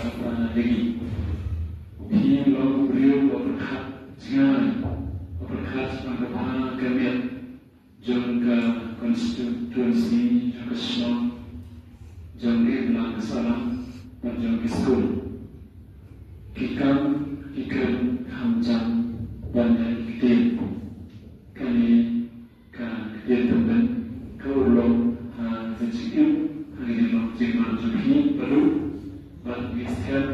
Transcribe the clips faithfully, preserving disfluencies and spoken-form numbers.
Legi. Phi long u briew uba pyrkhat jngai, uba pyrkhat shaphang ka bha ka miat jong ka constituency, jong ka shnong, jong ka imlang ka sahlang, bad jong ka skul. Ki kam ki kren kham jam ban ïa ki ktien. Kane ka ktien tymmen ka urlong ha ka jingim, ha ka jinglong jingman jong phi bad u, bad ngi skhem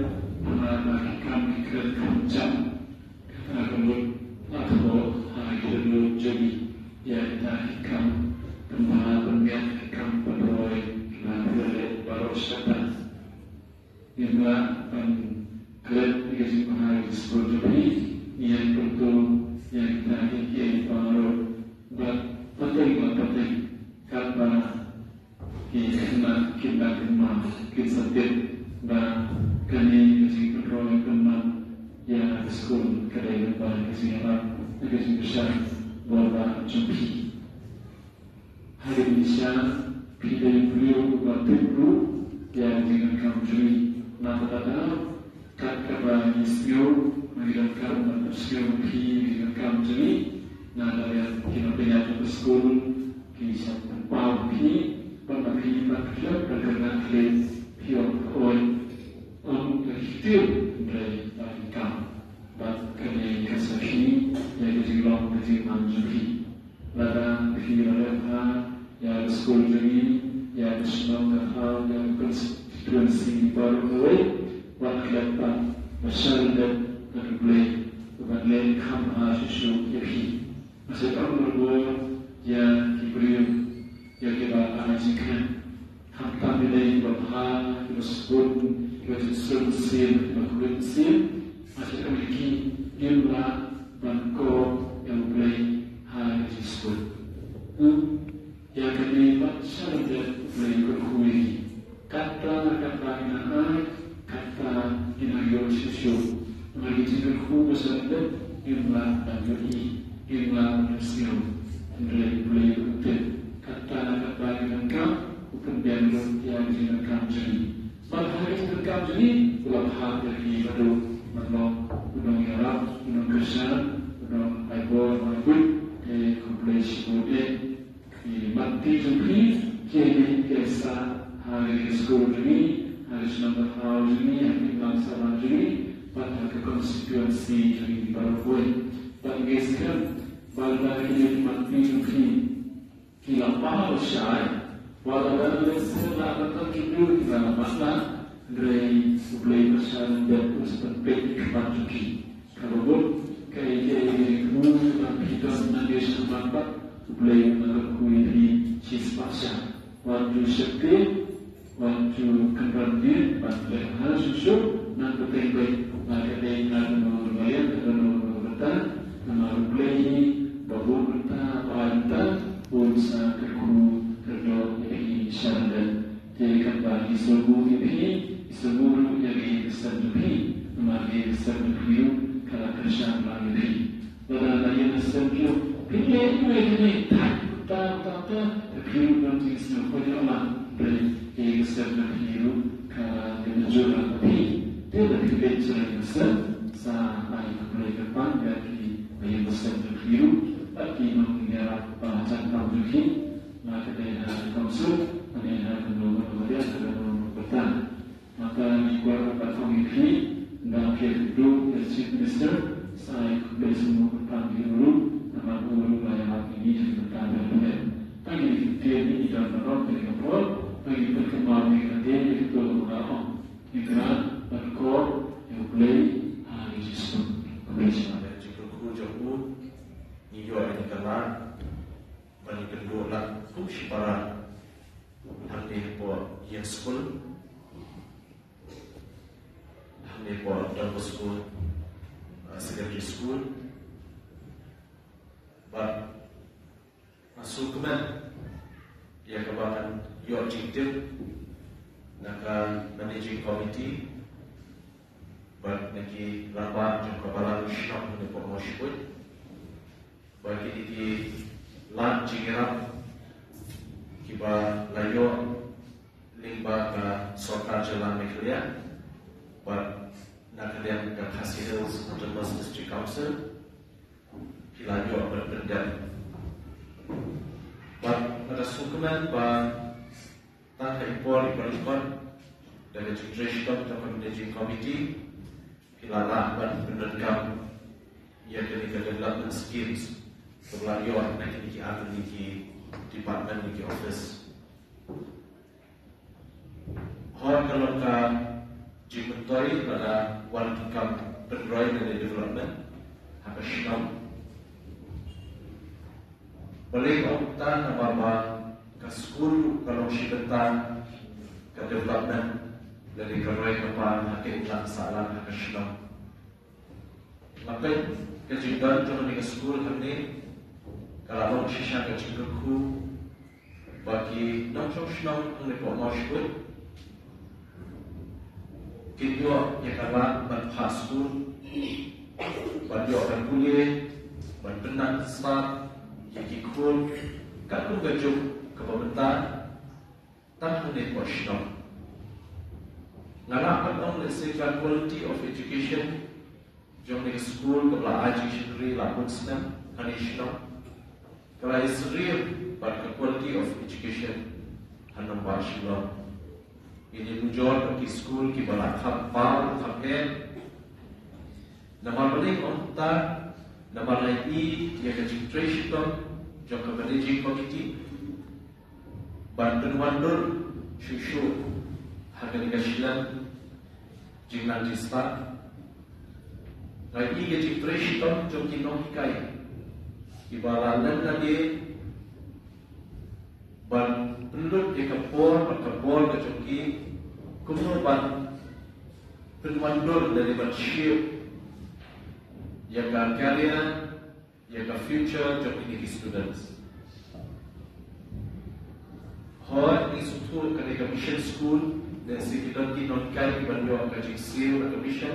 ba ki kam ki kren kham jam, kata ka mut la thoh ha ka dohnud jong ngi ïa kita ki kam pynbha pynmiat, ki kam pynroi, la phi leh baroh shi katta. Ngim lah ban klet ïa ka jingbha ïa ka skul jong phi, ngi ïa pyntu ïa kita kiei kiei baroh, bad pateng la pateng, katba ki khynnah kin da kynmaw, kin sa tip ba kane ka jingpynroi pynman ïa ka skul ka dei lyngba ka jingïarap, ka jingkyrshan bor ba jong phi. Ha kane ka bynta phi dei u briew uba tip ruh ïa ka jingdonkam jong ngi. Na kata ka daw, kat kaba ngi sngew ba ngi donkam ban pynsngew ïa phi ïa ka jingdonkam jong ngi, na ka liang ki nongpynïaid jong ka skul ki sa pynpaw ïa phi, bad ma phi pat phi ïoh ban kyrkhu ïa phi, phi ong, oi, ym da ki ktien, hynrei da ki kam. Bad kane ka sakhi ïa ka jinglong ka jingman jong phi. Lada phi la leh bha ïa ka skul jong ngi, ïa ka shnong ka thaw, ïa ka constituency baroh kawei, wat klet pat ba sha lyndet bad U Blei uban leh kham bha shuh shuh ïa phi. Nga shu ong ruh ïa ki briew, ïa kiba ai jingkren, khamtam ïa kiba bha, kiba sbun, kiba jingsngewsih, kiba khuid mynsiem, nga shu ong ïa ki, ngim lah ban kop ïa U Blei ha ka jingsbun. Hmm? Ïa kane pat sha lyndet U Blei u kyrkhu ïa ngi. Kata kata ngi nang ai, kata ngi nang ïoh shuh shuh. Namar ki jingkyrkhu ba sha lyndet ngim lah ban ïohi, ngim lah ban ïohsngew. Hynrei U Blei u tip. Kata kata ngi nang kam, u pynbiang lut ïa ki jingdonkam jong ngi. Bad ha ka jingdonkam jong ngi, u la phah ïa ki haduh ban long u nongïarap, u nongkyrshan, u nongai bor, u nongbuit, te khublei shibun eh. Ki mat ti jong phi, kiei kiei ki sah ha ka skul jong ngi, ha ka shnong ka thaw jong ngi, ha ka imlang sahlang jong ngi, bad ha ka constituency jong ngi baroh kawei. Bad ngi skhem ba lada kine ki mat ti jong phi ki la paw shai, wat la dang lehse la dang contribute, ki la mat lah, hynrei U Blei ba sha lyndet un sa pynpeit ïa ki khmat jong ki. Kaba bud, kaei kaei ba phi don nangne shakhmat pat, U Blei un nang kyrkhu ïa phi shispah sha. Wat ju sheptieng, wat ju kynran beit, bad leh bha shuh shuh, nang bteng beit, la ka dei na kano kano ka liang, na kano kano ka bynta, namar U Blei hi ba bun bynta, ba ai bynta, un sa kyrkhu kyrdoh ïa phi sha lyndet. Te katba ngi sngewbha ïa phi, ngi sngewbha ruh ïa ka ïing ka sem jong phi, namar ka ïing ka sem jong phi ruh ka la kyrshan lang ïa phi. Lada la ïing ka sem jong phi, phi ïa ïoh ïa kane, thait uta uta uta, te phi ruh don jingsngewkhia lang, hynrei ka ïing ka sem jong phi ruh ka, ka mynjur lang ïa phi. Te lada phi leit sha ïing ka sem, sa ai khublei kyrpang ïa ki ba ïing ka sem jong phi ruh, bad ki nongïarap ba hajan tam jong phi. Na ka dei ha ka council, na ka dei ha kano kano ka liang, ha kano kano ka bynta. Mynta ngi kwah ban ong ïa phi, ynda phi ïakynduh ïa u Chief Minister, sa ai khublei shibun kyrpang ïa u ruh, namar u ruh u la ïarap ïa ngi ha ki bynta ba pher. Tang ïa ki ktien ngi don ban ong ïa ka por, tang ïa ki pynkynmaw ïa ka ktien ïa kito ba la ong. Ngi kynmaw ban kor ïa U Blei ha ka jingsbun. Khublei shibun. Jingkyrkhu jong u, ngi ïoh ïa ka lad ban ïakynduh lad kum shipara. Hangne hapoh ïing skul, hangne hapoh Don Bosco, uh, Secondary School. Bad nga sngewkmen ïa kaba ngan ïoh jingtip na ka Managing Committee bad na ki rangbah jong ka Balang Shnong hangne hapoh Mawshynrut. Ba kine ki lad jingïarap kiba la ïoh lyngba ka sorkar jylla Meghalaya, ba Ïa ka Khasi Hills Autonomous District Council, phi la ïoh ban pyndep. Bad nga da sngewkmen ba tang ha i por i ba lyngkot da ka jingtrei shitom jong ka Managing Committee, phi la lah ban pyndonkam ïa kane ka development schemes kaba la ïoh na kine ki ar tylli ki department ne ki office. Hooid, ka long ka jingmyntoi lada wan ki kam pynroi lane development ha ka shnong. Balei nga ong kumta? Namar ba ka skul ka long shi bynta ka development lane ka roi ka par ha ka imlang sahlang ha ka shnong. Nga peit ka jingdon jong kane ka skul hangne ka la long shisha ka jingkyrkhu ba ki nongshong shnong hangne hapoh Mawshynrut kin ïoh ïa ka lad ban phah skul, ban ïoh ban pule, ban pynnang stad ïa ki khun katkum ka juk kaba mynta tang hangne hapoh shnong. Nga lah ban ong lehse ka quality of education jong kane ka skul kaba la ai jingshakri la bun snem hangne ha shnong ka la ïasyriem bad ka quality of education ha nongbah Shillong. Ngin ïa nujor bad ki skul kiba la kham paw kham em. Namar balei nga ong kumta? Namar nga ïohi ïa ka jingtrei shitom jong ka Managing Committee ban pynwandur shuh shuh ha kane ka shlem jingnang jingstad. Nga ïohi ïa ka jingtrei shitom jong ki nonghikai kiba la leh lade ban pynlut ïa ka por bad ka bor ka jong ki kumno ban pynwandur lane ban shape ïa ka career, ïa ka future jong kine ki students. Hooid, ngi sngewthuh kane ka mission school, lehse ki don ki nonghikai kiban ïoh ka jingsiew na ka mission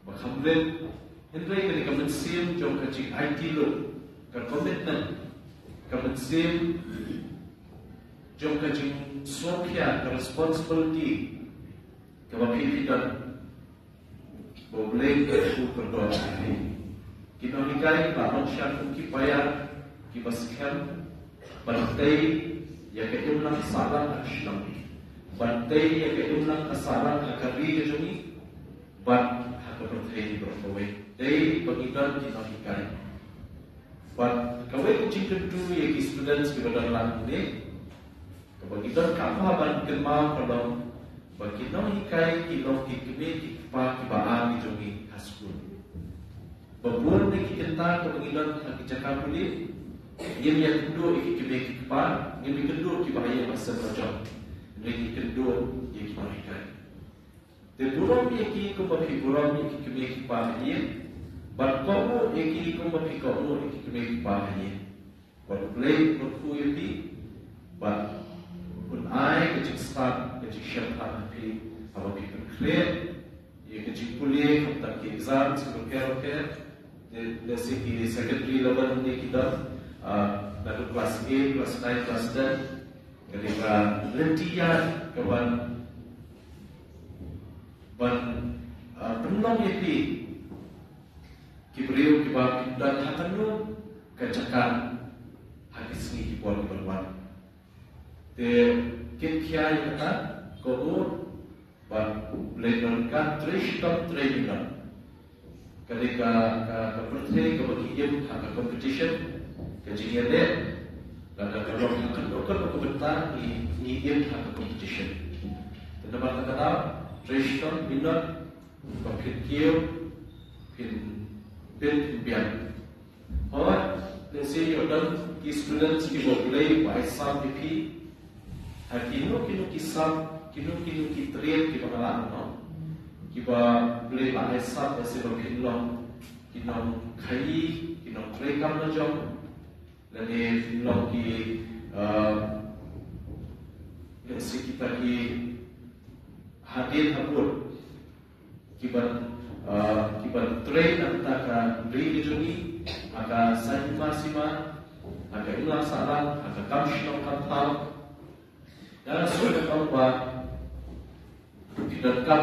ba kham rit. Hynrei kane ka mynsiem jong ka jingaiti lut, ka commitment, ka mynsiem jong ka jingsngewkhia, ka responsibility kaba phi phi don, ba U Blei un kyrkhu kyrdoh ïa phi. Ki nonghikai kiba long shisha kum ki paidbah kiba skhem ban tei ïa ka imlang sahlang ha ka shnong, ban tei ïa ka imlang sahlang ha ka ri ka jong ngi bad ha ka pyrthei baroh kawei. Dei ba ngi don ki nonghikai. Bad kawei ka jingkyntu ïa ki students kiba don lang hangne, kaba ngi donkam ban kynmaw ka long ba ki nonghikai ki long ki kmie ki kpa kiba ar ki jong ngi ha skul. Ba bun na ki kynta kaba ngi don ha ki jaka pule, ngim ïakynduh ïa ki kmie ki kpa, ngim ïakynduh kiba ha ïing ha sem la jong. Ngi ïakynduh ïa ki nonghikai. Te burom ïa ki kumba phi burom ïa ki kmie ki kpa ha ïing, bad kohnguh ïa ki kumba phi kohnguh ïa ki kmie ki kpa ha ïing. Bad U Blei un kyrkhu ïa phi, bad un ai ka jingstad, ka jingshemphang ha phi haba phi pynkhreh ïa ka jingpule, khamtam ki exams kiba pher bapher. Lehse ki secondary level ne ki don, ah, naduh class eight, class nine, class ten. Ka dei ka lynti ïaid kaban, ban, ah, pynlong ïa phi ki briew kiba phin don ha kano ka jaka ha ki sngi ki por kiban wan. Te kit khia ïa kata, kohnguh, bad U Blei un kyrkhu, trei shitom trei minot. Ka dei ka, ka, ka pyrthei kaba ngi im ha ka competition, ka jingïaleh, lada ka long ha kano kano ka bynta ngi, ngi im ha ka competition. Te namar kata ka daw, trei shitom minot, ba phin kiew, phin, phin, phin biang. Hooid, lehse ïoh don ki students kiba U Blei u ai sap ïa phi ha kino kino ki sap, kino kino ki trade kiba nga lah ban ong, kiba U Blei u la ai sap, lehse ba phin long ki nongkhaii, ki nongtrei kam la jong, lane phin long ki, ah, lehse kita ki hadien habud kiban, ah, kiban trei na ka bynta ka ri ka jong ngi, ha ka saiñ hima sima, ha ka imlang sahlang, ha ka kam shnong kam thaw. Nga sngewthuh ba phi donkam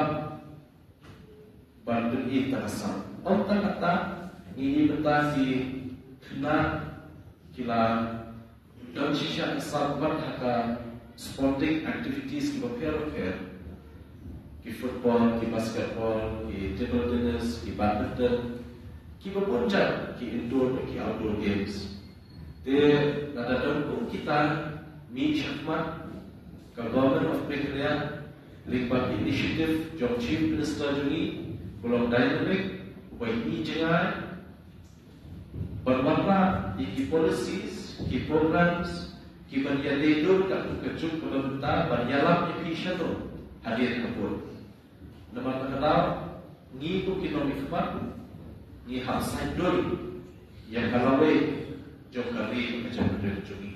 ban Ïa kata ka sap. Ym tang kata, ngi ïohi mynta ki khynnah ki la don shisha ka sap bad ha ka sporting activities kiba pher bapher, ki football, ki basketball, ki table tennis, ki badminton, kiba bun jait, ki indoor bad ki outdoor games. Te lada don kum kita mih shakhmat, ka Government of Meghalaya lyngba ki initiative jong Chief Minister jong ngi, ka long dynamic, uba ïohi jngai, ban wanrah ïa ki policies, ki programs kiban ïadei dur katkum ka juk kaba mynta, ban ïalam ïa phi shano hadien ka vote. Namar kata ka daw, ngi kum ki nongmihkhmat, ngi hap saiñdur ïa ka lawei jong ka ri ka jaitbynriew jong ngi.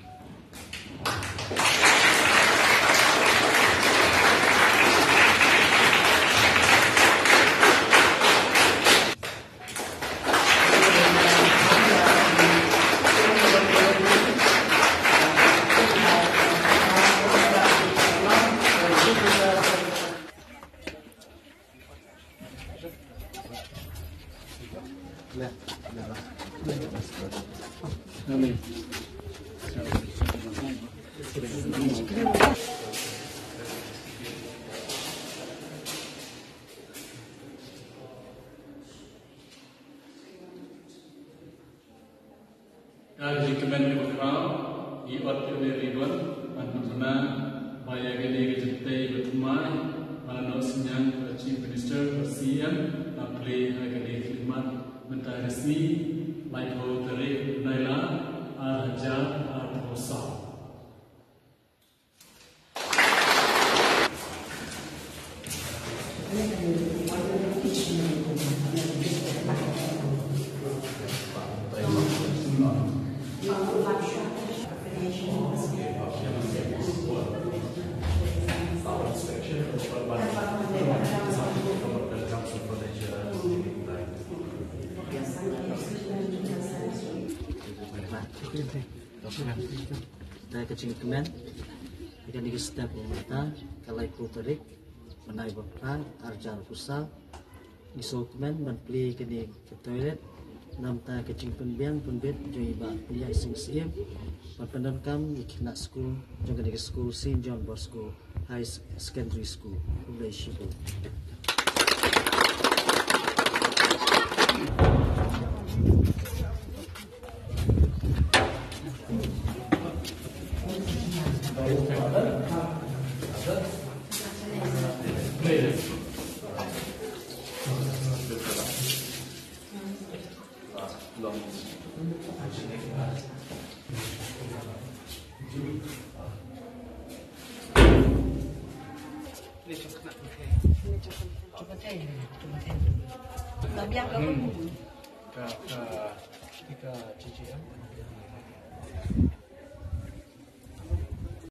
Ka jingkmen kaba khraw, ngi ot ïa une u ribbon, ban pynbna ba ïa kane ka jingtei ba thymmai, ba la noh synñiang da u Chief Minister bad C M, la plie ha kane ka khlieh mat mynta ka sngi, laiphew tarik u bnai Lad, ar hajar arphew saw. Da ka jingkmen, da kane ka step u mynta, ka laiphew tarik, bnai ba phra, ar hajar arphew saw, ngi sngewkmen ban plie kane ka toilet, namar ka jingpynbiang pynbit jong i Bah Pynïaid Sing Syiem, ban pyndonkam ïa ki khynnah skul jong kane ka skul Saint John Bosco High Secondary School. Khublei shibun.